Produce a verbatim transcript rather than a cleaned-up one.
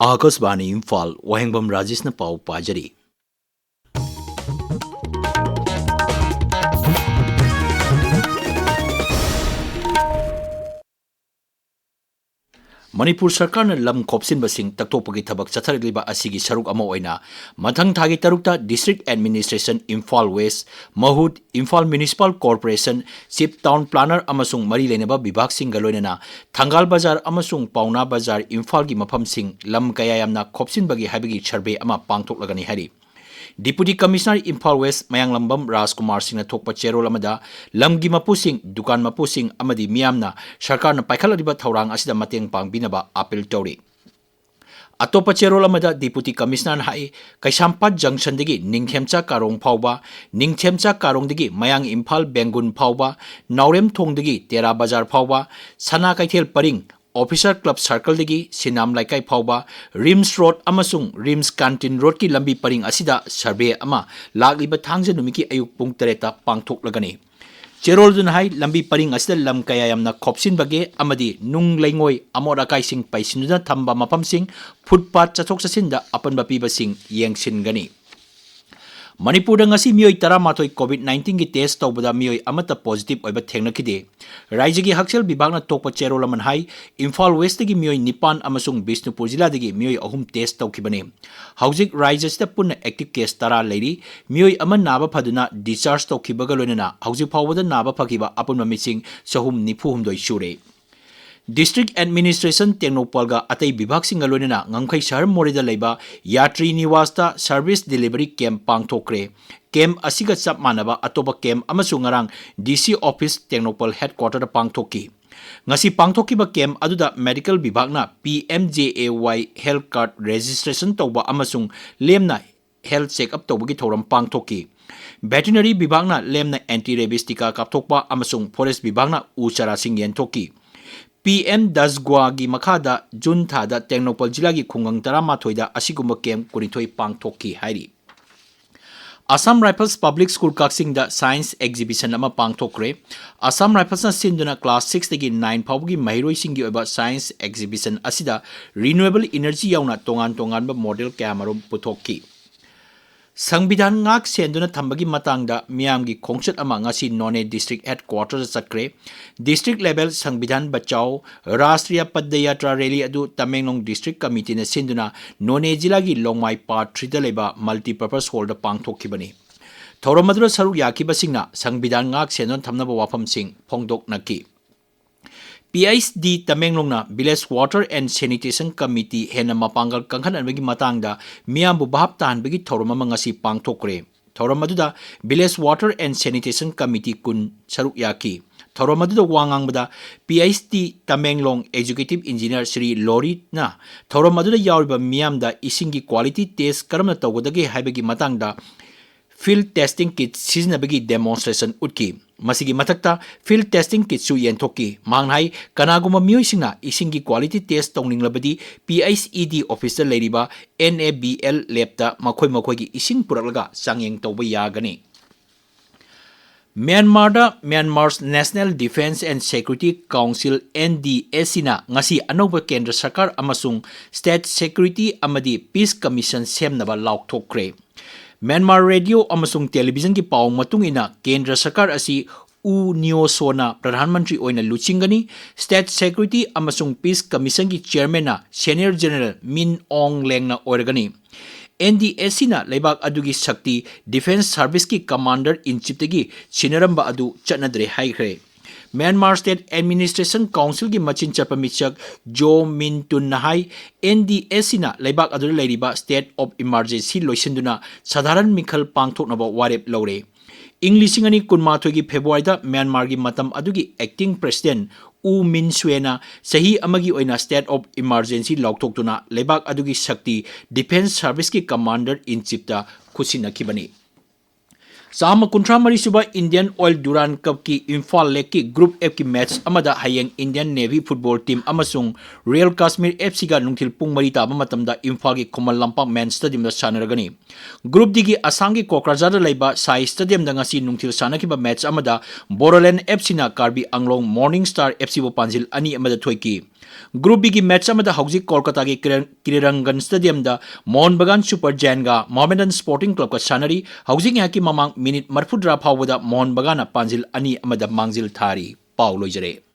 ꯑꯥꯀꯥꯁꯕꯥꯅꯤ ꯏꯝꯐꯥꯜ, ꯋꯥꯍꯦꯡꯕꯝ ꯔꯥꯖꯦꯁꯅ ꯄꯥꯎ ꯄꯥꯖꯔꯤ꯫ ꯃꯅꯤꯄꯨꯔ ꯁꯔꯀꯥꯔꯅ ꯂꯝ ꯈꯣꯞꯆꯤꯟꯕꯁꯤꯡ ꯇꯛꯊꯣꯛꯄꯒꯤ ꯊꯕꯛ ꯆꯠꯊꯔꯛꯂꯤꯕ ꯑꯁꯤꯒꯤ ꯁꯔꯨꯛ ꯑꯃ ꯑꯣꯏꯅ ꯃꯊꯪ ꯊꯥꯒꯤ ꯇꯔꯨꯛꯇ District Administration, ꯏꯝꯐꯥꯜ ꯋꯦꯁ, ꯃꯍꯨꯠ, Imphal Municipal Corporation, Chief Town Planner ꯑꯃꯁꯨꯡ ꯃꯔꯤ ꯂꯩꯅꯕ ꯕꯤꯚꯥꯒꯁꯤꯡꯒ ꯂꯣꯏꯅꯅ ꯊꯪꯒꯥꯜ ꯕꯖꯥꯔ ꯑꯃꯁꯨꯡ ꯄꯥꯎꯅꯥ ꯕꯖꯥꯔ, ꯏꯝꯐꯥꯜꯒꯤ ꯃꯐꯝꯁꯤꯡ ꯂꯝ ꯀꯌꯥ ꯌꯥꯝꯅ ꯈꯣꯞꯆꯤꯟꯕꯒꯦ ꯍꯥꯏꯕꯒꯤ survey ꯑꯃ ꯄꯥꯡꯊꯣꯛꯂꯒꯅꯤ ꯍꯥꯏꯔꯤ꯫ Deputy Commissioner ꯏꯝꯐꯥꯜ ꯋꯦꯁ ꯃꯌꯥꯡꯂꯝꯕꯝ ꯔꯥꯖꯀꯨꯃꯥꯔ ꯁꯤꯡꯅ ꯊꯣꯛꯄ ꯆꯦꯔꯣꯜ ꯑꯃꯗ ꯂꯝꯒꯤ ꯃꯄꯨꯁꯤꯡ, ꯗꯨꯀꯥꯟ ꯃꯄꯨꯁꯤꯡ ꯑꯃꯗꯤ ꯃꯤꯌꯥꯝꯅ ꯁꯔꯀꯥꯔꯅ ꯄꯥꯏꯈꯠꯂꯛꯂꯤꯕ ꯊꯧꯔꯥꯡ ꯑꯁꯤꯗ ꯃꯇꯦꯡ ꯄꯥꯡꯕꯤꯅꯕ appeal ꯇꯧꯔꯤ꯫ ꯑꯇꯣꯞꯄ ꯆꯦꯔꯣꯜ ꯑꯃꯗ Deputy Commissionerꯅ ꯍꯥꯏ, ꯀꯩꯁꯥꯝꯄꯥꯠ ꯖꯪꯁꯟꯗꯒꯤ ꯅꯤꯡꯊꯦꯝꯆꯥ ꯀꯥꯔꯣꯡ ꯐꯥꯎꯕ, ꯅꯤꯡꯊꯦꯝꯆꯥ ꯀꯥꯔꯣꯡꯗꯒꯤ ꯃꯌꯥꯡ ꯏꯝꯐꯥꯜ ꯕꯦꯡꯒꯨꯟ ꯐꯥꯎꯕ, ꯅꯥꯎꯔꯦꯝꯊꯣꯡꯗꯒꯤ ꯇꯦꯔꯥ ꯕꯖꯥꯔ ꯐꯥꯎꯕ, ꯁꯅꯥ ꯀꯩꯊꯦꯜ ꯄꯔꯤꯡ, Officer Club Circleꯗꯒꯤ ꯁꯤꯅꯥꯝ ꯂꯩꯀꯥꯏ ꯐꯥꯎꯕ, ꯔꯤꯝꯁ ꯔꯣꯗ ꯑꯃꯁꯨꯡ ꯔꯤꯝꯁ ꯀꯥꯟꯇꯤꯟ ꯔꯣꯗꯀꯤ ꯂꯝꯕꯤ ꯄꯔꯤꯡ ꯑꯁꯤꯗ survey ꯑꯃ ꯂꯥꯛꯂꯤꯕ ꯊꯥꯡꯖ ꯅꯨꯃꯤꯠꯀꯤ ꯑꯌꯨꯛ ꯄꯨꯡ ꯇꯔꯦꯠꯇ ꯄꯥꯡꯊꯣꯛꯂꯒꯅꯤ꯫ ꯆꯦꯔꯣꯜꯗꯨꯅ ꯍꯥꯏ, ꯂꯝꯕꯤ ꯄꯔꯤꯡ ꯑꯁꯤꯗ ꯂꯝ ꯀꯌꯥ ꯌꯥꯝꯅ ꯈꯣꯞꯆꯤꯟꯕꯒꯦ ꯑꯃꯗꯤ ꯅꯨꯡ ꯂꯩꯉꯣꯏ ꯑꯃꯣꯠ ꯑꯀꯥꯏꯁꯤꯡ ꯄꯩꯁꯤꯟꯗꯨꯅ ꯊꯝꯕ ꯃꯐꯝꯁꯤꯡ, ꯐꯨꯠꯄꯥꯠ, ꯆꯠꯊꯣꯛ ꯆꯠꯁꯤꯟꯗ ꯑꯄꯟꯕ ꯄꯤꯕꯁꯤꯡ ꯌꯦꯡꯁꯤꯟꯒꯅꯤ꯫ ꯃꯅꯤꯄꯨꯔꯗ ꯉꯁꯤ ꯃꯤꯑꯣꯏ ꯇꯔꯥꯃꯥꯊꯣꯏ COVID nineteenꯒꯤ test ꯇꯧꯕꯗ ꯃꯤꯑꯣꯏ ꯑꯃꯠꯇ positive ꯑꯣꯏꯕ ꯊꯦꯡꯅꯈꯤꯗꯦ꯫ ꯔꯥꯏꯖ꯭ꯌꯒꯤ ꯍꯛꯁꯦꯜ ꯕꯤꯚꯥꯒꯅ ꯊꯣꯛꯄ ꯆꯦꯔꯣꯜ ꯑꯃꯅ ꯍꯥꯏ, ꯏꯝꯐꯥꯜ ꯋꯦꯁꯇꯒꯤ ꯃꯤꯑꯣꯏ ꯅꯤꯄꯥꯟ ꯑꯃꯁꯨꯡ ꯕꯤꯁꯅꯨꯄꯨꯔ ꯖꯤꯂꯥꯗꯒꯤ ꯃꯤꯑꯣꯏ ꯑꯍꯨꯝ test ꯇꯧꯈꯤꯕꯅꯤ꯫ ꯍꯧꯖꯤꯛ ꯔꯥꯏꯖ꯭ꯌ ꯑꯁꯤꯗ ꯄꯨꯟꯅ active case ꯇꯔꯥ ꯂꯩꯔꯤ꯫ ꯃꯤꯑꯣꯏ ꯑꯃ ꯅꯥꯕ ꯐꯗꯨꯅ discharge ꯇꯧꯈꯤꯕꯒ ꯂꯣꯏꯅꯅ ꯍꯧꯖꯤꯛ ꯐꯥꯎꯕꯗ ꯅꯥꯕ ꯐꯈꯤꯕ ꯑꯄꯨꯟꯕ ꯃꯤꯁꯤꯡ ꯆꯍꯨꯝ ꯅꯤꯐꯨ ꯍꯨꯝꯗꯣꯏ ꯁꯨꯔꯦ꯫ District Administration ꯇꯦꯡꯅꯧꯄꯜꯒ ꯑꯇꯩ ꯕꯤꯚꯥꯒꯁꯤꯡꯒ ꯂꯣꯏꯅꯅ ꯉꯝꯈꯩ ꯁꯍꯔ ꯃꯣꯔꯦꯗ ꯂꯩꯕ ꯌꯥꯇ꯭ꯔꯤ ꯅꯤꯋꯥꯁꯇ service delivery camp ꯄꯥꯡꯊꯣꯛꯈ꯭ꯔꯦ꯫ Camp ꯑꯁꯤꯒ ꯆꯞ ꯃꯥꯟꯅꯕ ꯑꯇꯣꯞꯄ camp ꯑꯃꯁꯨ ꯉꯔꯥꯡ DC office ꯇꯦꯡꯅꯧꯄꯜ headquarterꯗ ꯄꯥꯡꯊꯣꯛꯈꯤ꯫ ꯉꯁꯤ ꯄꯥꯡꯊꯣꯛꯈꯤꯕ camp ꯑꯗꯨꯗ medical ꯕꯤꯚꯥꯒꯅ P M J A Y health card registration ꯇꯧꯕ ꯑꯃꯁꯨꯡ ꯂꯦꯝꯅ health check up ꯇꯧꯕꯒꯤ ꯊꯧꯔꯝ ꯄꯥꯡꯊꯣꯛꯈꯤ꯫ Veterinary ꯕꯤꯚꯥꯒꯅ ꯂꯦꯝꯅ anti rabies ꯇꯤꯀꯥ ꯀꯥꯞꯊꯣꯛꯄ ꯑꯃꯁꯨꯡ forest ꯕꯤꯚꯥꯒꯅ ꯎ ꯆꯥꯔꯥꯁꯤꯡ ꯌꯦꯟꯊꯣꯛꯈꯤ꯫ P M ꯗꯁꯒ꯭ꯋꯥꯒꯤ ꯃꯈꯥꯗ ꯖꯨꯟ ꯊꯥꯗ ꯇꯦꯡꯅꯧꯄꯜ ꯖꯤꯂꯥꯒꯤ ꯈꯨꯡꯒꯪ ꯇꯔꯥꯃꯥꯊꯣꯏꯗ ꯑꯁꯤꯒꯨꯝꯕ camp ꯀꯨꯟꯅꯤꯊꯣꯏ ꯄꯥꯡꯊꯣꯛꯈꯤ ꯍꯥꯏꯔꯤ꯫ Assam Rifles Public School ꯀꯛꯆꯤꯡꯗ Science Exhibition ꯑꯃ ꯄꯥꯡꯊꯣꯛꯈ꯭ꯔꯦ꯫ Assam Riflesꯅ ꯁꯤꯟꯗꯨꯅ class sixꯇꯒꯤ nine ꯐꯥꯎꯕꯒꯤ ꯃꯍꯩꯔꯣꯏꯁꯤꯡꯒꯤ ꯑꯣꯏꯕ Science Exhibition ꯑꯁꯤꯗ renewable energy ꯌꯥꯎꯅ ꯇꯣꯉꯥꯟ ꯇꯣꯉꯥꯟꯕ model ꯀꯌꯥꯃꯔꯨꯝ ꯄꯨꯊꯣꯛꯈꯤ꯫ ꯁꯪꯕꯤꯙꯥꯟ ꯉꯥꯛ ꯁꯦꯟꯗꯨꯅ ꯊꯝꯕꯒꯤ ꯃꯇꯥꯡꯗ ꯃꯤꯌꯥꯝꯒꯤ ꯈꯣꯡꯆꯠ ꯑꯃ ꯉꯁꯤ ꯅꯣꯅꯦ District Headquarterꯗ ꯆꯠꯈ꯭ꯔꯦ꯫ District level ꯁꯪꯕꯤꯙꯥꯟ Bachao Rashtriya ꯄꯗꯌꯥꯇ꯭ꯔꯥ rally ꯑꯗꯨ ꯇꯃꯦꯡꯂꯣꯡ District Committeeꯅ ꯁꯤꯟꯗꯨꯅ ꯅꯣꯅꯦ ꯖꯤꯂꯥꯒꯤ ꯂꯣꯡꯃꯥꯏ Part threeꯗ ꯂꯩꯕ Multipurpose Hallꯗ ꯄꯥꯡꯊꯣꯛꯈꯤꯕꯅꯤ꯫ ꯊꯧꯔꯝ ꯑꯗꯨꯗ ꯁꯔꯨꯛ ꯌꯥꯈꯤꯕꯁꯤꯡꯅ ꯁꯪꯕꯤꯙꯥꯟ ꯉꯥꯛ ꯁꯦꯟꯗꯨꯅ ꯊꯝꯅꯕ ꯋꯥꯐꯝꯁꯤꯡ ꯐꯣꯡꯗꯣꯛꯅꯈꯤ꯫ P H D ꯇꯃꯦꯡꯂꯣꯡꯅ Village Water and Sanitation Committee ꯍꯦꯟꯅ ꯃꯄꯥꯡꯒꯜ ꯀꯟꯈꯠꯍꯟꯕꯒꯤ ꯃꯇꯥꯡꯗ ꯃꯤꯌꯥꯝꯕꯨ ꯚꯥꯞ ꯇꯥꯍꯟꯕꯒꯤ ꯊꯧꯔꯝ ꯑꯃ ꯉꯁꯤ ꯄꯥꯡꯊꯣꯛꯈ꯭ꯔꯦ꯫ ꯊꯧꯔꯝ ꯑꯗꯨꯗ Village Water and Sanitation Committee ꯀꯨꯟ ꯁꯔꯨꯛ ꯌꯥꯈꯤ꯫ ꯊꯧꯔꯝ ꯑꯗꯨꯗ ꯋꯥ ꯉꯥꯡꯕꯗ P H D Tamenglong Executive Engineer Shri ꯂꯣꯔꯤꯅ ꯊꯧꯔꯝ ꯑꯗꯨꯗ ꯌꯥꯎꯔꯤꯕ ꯃꯤꯌꯥꯝꯗ ꯏꯁꯤꯡꯒꯤ quality test ꯀꯔꯝꯅ ꯇꯧꯒꯗꯒꯦ ꯍꯥꯏꯕꯒꯤ ꯃꯇꯥꯡꯗ field testing kit ꯁꯤꯖꯤꯟꯅꯕꯒꯤ demonstration ꯎꯠꯈꯤ꯫ ꯃꯁꯤꯒꯤ ꯃꯊꯛꯇ field testing kitꯁꯨ ꯌꯦꯟꯊꯣꯛꯈꯤ꯫ ꯃꯍꯥꯛꯅ ꯍꯥꯏ, ꯀꯅꯥꯒꯨꯝꯕ ꯃꯤꯑꯣꯏꯁꯤꯡꯅ ꯏꯁꯤꯡꯒꯤ quality test ꯇꯧꯅꯤꯡꯂꯕꯗꯤ P H E D officeꯇ ꯂꯩꯔꯤꯕ N A B L labꯇ ꯃꯈꯣꯏ ꯃꯈꯣꯏꯒꯤ ꯏꯁꯤꯡ ꯄꯨꯔꯛꯂꯒ ꯆꯥꯡꯌꯦꯡ ꯇꯧꯕ ꯌꯥꯒꯅꯤ꯫ ꯃ꯭ꯌꯥꯟꯃꯥꯔꯗ Myanmar's National Defense and Security Council, N D S Cꯅ ꯉꯁꯤ ꯑꯅꯧꯕ ꯀꯦꯟꯗ꯭ꯔ ꯁꯔꯀꯥꯔ ꯑꯃꯁꯨꯡ State Security ꯑꯃꯗꯤ Peace Commission ꯁꯦꯝꯅꯕ ꯂꯥꯎꯊꯣꯛꯈ꯭ꯔꯦ꯫ ꯃ꯭ꯌꯥꯟꯃꯥꯔ ꯔꯦꯗꯤꯑꯣ ꯑꯃꯁꯨꯡ ꯇꯦꯂꯤꯚꯤꯖꯟꯒꯤ ꯄꯥꯎ ꯃꯇꯨꯡ ꯏꯟꯅ, ꯀꯦꯟꯗ꯭ꯔ ꯁꯔꯀꯥꯔ ꯑꯁꯤ ꯎ ꯅꯤꯌꯣꯁꯣꯅ ꯄ꯭ꯔꯙꯥꯟ ꯃꯟꯇ꯭ꯔꯤ ꯑꯣꯏꯅ ꯂꯨꯆꯤꯡꯒꯅꯤ꯫ State Security ꯑꯃꯁꯨꯡ Peace Commissionꯒꯤ chairmanꯅ Senior General Min Aung Hlaingꯅ ꯑꯣꯏꯔꯒꯅꯤ꯫ N D S Cꯅ ꯂꯩꯕꯥꯛ ꯑꯗꯨꯒꯤ ꯁꯛꯇꯤ Defence Serviceꯀꯤ Commander in Chiefꯇꯒꯤ ꯁꯤꯟꯅꯔꯝꯕ ꯑꯗꯨ ꯆꯠꯅꯗ꯭ꯔꯦ ꯍꯥꯏꯈ꯭ꯔꯦ꯫ ꯃ꯭ꯌꯥꯟꯃꯥꯔ State Administration Councilꯒꯤ ꯃꯆꯤꯟ ꯆꯠꯄ ꯃꯤꯁꯛ ꯖꯣ ꯃꯤꯟ ꯇꯨꯟꯅ ꯍꯥꯏ, N D S Cꯅ ꯂꯩꯕꯥꯛ ꯑꯗꯨꯗ ꯂꯩꯔꯤꯕ state of emergency ꯂꯣꯏꯁꯤꯟꯗꯨꯅ ꯁꯥꯙꯥꯔꯟ ꯃꯤꯈꯜ ꯄꯥꯡꯊꯣꯛꯅꯕ ꯋꯥꯔꯦꯞ ꯂꯧꯔꯦ꯫ ꯏꯪ ꯂꯤꯁꯤꯡ ꯑꯅꯤ ꯀꯨꯟꯃꯥꯊꯣꯏꯒꯤ ꯐꯦꯕ꯭ꯔꯨꯋꯥꯔꯤꯗ ꯃ꯭ꯌꯥꯟꯃꯥꯔꯒꯤ ꯃꯇꯝ ꯑꯗꯨꯒꯤ acting president ꯎ ꯃꯤꯟ ꯁ꯭ꯋꯦꯅ ꯆꯍꯤ ꯑꯃꯒꯤ ꯑꯣꯏꯅ state of emergency ꯂꯥꯎꯊꯣꯛꯇꯨꯅ ꯂꯩꯕꯥꯛ ꯑꯗꯨꯒꯤ ꯁꯛꯇꯤ Defence Serviceꯀꯤ Commander in Chiefꯇ ꯈꯨꯠꯁꯤꯟꯅꯈꯤꯕꯅꯤ꯫ ꯆꯥꯝꯃ ꯀꯨꯟꯊ꯭ꯔꯥ ꯃꯔꯤ ꯁꯨꯕ Indian Oil Durand Cupꯀꯤ ꯏꯝꯐꯥꯜ ꯂꯦꯛꯀꯤ Group Fꯀꯤ ꯃꯦꯠꯆ ꯑꯃꯗ ꯍꯌꯦꯡ Indian Navy Football Team ꯑꯃꯁꯨꯡ Royal Kashmir Fcꯒ ꯅꯨꯡꯊꯤꯜ ꯄꯨꯡ ꯃꯔꯤ ꯇꯥꯕ ꯃꯇꯝꯗ ꯏꯝꯐꯥꯜꯒꯤ ꯈꯨꯃꯟ ꯂꯝꯄꯥꯛ Main Stadiumꯗ ꯁꯥꯟꯅꯔꯒꯅꯤ꯫ Group Dꯒꯤ ꯑꯁꯥꯝꯒꯤ ꯀꯣꯀ꯭ꯔꯥꯖꯥꯔꯗ ꯂꯩꯕ ꯁꯥꯏ Stadiumꯗ ꯉꯁꯤ ꯅꯨꯡꯊꯤꯜ ꯁꯥꯟꯅꯈꯤꯕ ꯃꯦꯠꯆ ꯑꯃꯗ ꯕꯣꯗꯣꯂꯦꯟ Fcꯅ ꯀꯥꯔꯕꯤ ꯑꯪꯂꯣꯡ Morning Star Fcꯕꯨ ꯄꯥꯟꯖꯤꯜ ꯑꯅꯤ ꯑꯃꯗ ꯊꯣꯏꯈꯤ꯫ Group Bꯒꯤ ꯃꯦꯠꯆ ꯑꯃꯗ ꯍꯧꯖꯤꯛ ꯀꯣꯜꯀꯇꯥꯒꯤ ꯀꯤꯔ-, ꯀꯤꯔꯤꯔꯪꯒꯟ Stadiumꯗ ꯃꯣꯍꯟ ꯕꯒꯥꯟ Super Giantꯒ ꯃꯣꯍꯃꯦꯗꯥꯟ Sporting Clubꯀ ꯁꯥꯟꯅꯔꯤ꯫ ꯍꯧꯖꯤꯛ ꯉꯥꯏꯍꯥꯛꯀꯤ ꯃꯃꯥꯡ ꯃꯤꯅꯤꯠ ꯃꯔꯤꯐꯨꯇꯔꯥ ꯐꯥꯎꯕꯗ ꯃꯣꯍꯟ ꯕꯒꯥꯟꯅ ꯄꯥꯟꯖꯤꯜ ꯑꯅꯤ ꯑꯃꯗ ꯃꯥꯡꯖꯤꯜ ꯊꯥꯔꯤ꯫ ꯄꯥꯎ ꯂꯣꯏꯖꯔꯦ꯫